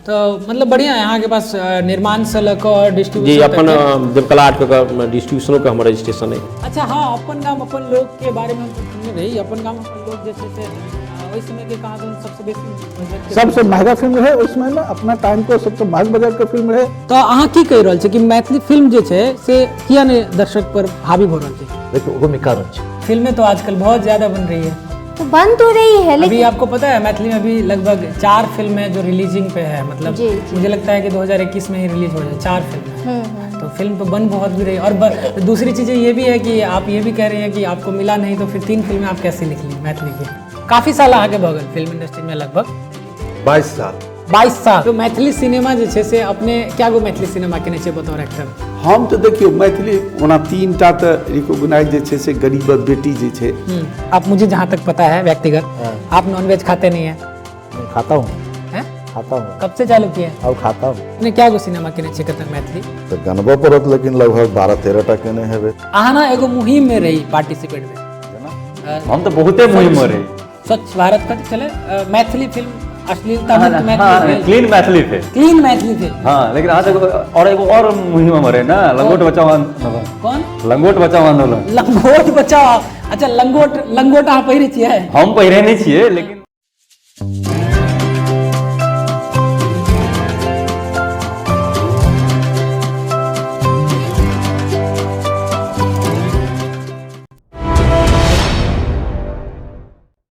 तऽ मतलब बढ़िआँ है अहाँके पास निर्माणसँ लऽ कऽ आओर जी। डिस्ट्रीब्यूशन। अपन देवकला आर्ट के डिस्ट्रीब्यूशनोके हमर रजिस्ट्रेशन अइ। अच्छा हाँ, अपन गाम अपन लोक के बारे में हम सुनने रही। अपन गाम अपन लोक जे छै से ओहि समय के कहाँ दन सबसे बेसी बजट के सबसे महंगा फिल्म रहे उस समय में, अपना टाइम को सबसे महग बजट के फिल्म रहे। तऽ अहाँ की कहि रहल छी कि मैथिली फिल्म जे छै से किया नहि दर्शक पर हावी भऽ रहल छै? देखियौ, ओहोमे कारण छै। फिल्में तो आजकल बहुत ज्यादा बन रही है। तो बन तो रही है, अभी लेकिन आपको पता है, मैथिली में अभी लगभग 4 फिल्म है जो रिलीजिंग पे है, मतलब जी, जी। मुझे लगता है कि 2021 में ही रिलीज हो जाए, 4 फिल्म है। तो फिल्म तो बन बहुत भी रही और दूसरी चीज़ ये भी है कि आप ये भी कह रहे हैं कि आपको मिला नहीं, तो फिर 3 फिल्में आप कैसे लिख ली मैथिली की? काफ़ी साल आगे भऽ गेल फिल्म इंडस्ट्री में, लगभग 22 साल। 22 साल। तो मैथिली सिनेमा जे छै से अपने क्या गो मैथिली सिनेमा केने छियै बतौर एक्टर? हम तऽ देखियौ, मैथिली ओना 3टा तऽ रिकॉग्नाइज जे छै से गरीबक बेटी जे छै। आप, मुझे जहाँ तक पता है व्यक्तिगत, आप नॉनवेज खाते नहीं है। खाता हूँ। हैं? खाता हूँ। कब से चालू किए? अब खाता हूँ। अपने क्या गो सिनेमा केने छियै कतक मैथिली? तऽ गनबऽ पड़त, लेकिन लगभग 12-13 टा केने हेबै। अहाँ ना एगो मुहिम में रही पार्टिसिपेट में। हम तऽ बहुते मुहिम में रही। स्वच्छ भारत कथी छलै, मैथिली फिल्म अश्लीलता मुक्त Maithili film. Clean Maithili film. Clean Maithili film. हाँ, लेकिन अहाँ तऽ और एगो और मुहिम में रहे ना, लंगोट बचाओ आंदोलन। कौन? लंगोट बचाओ आंदोलन। लंगोट बचाओ। अच्छा, लंगोट, लंगोट अहाँ पहिरै छियै? हम पहिरे नहि छियै, लेकिन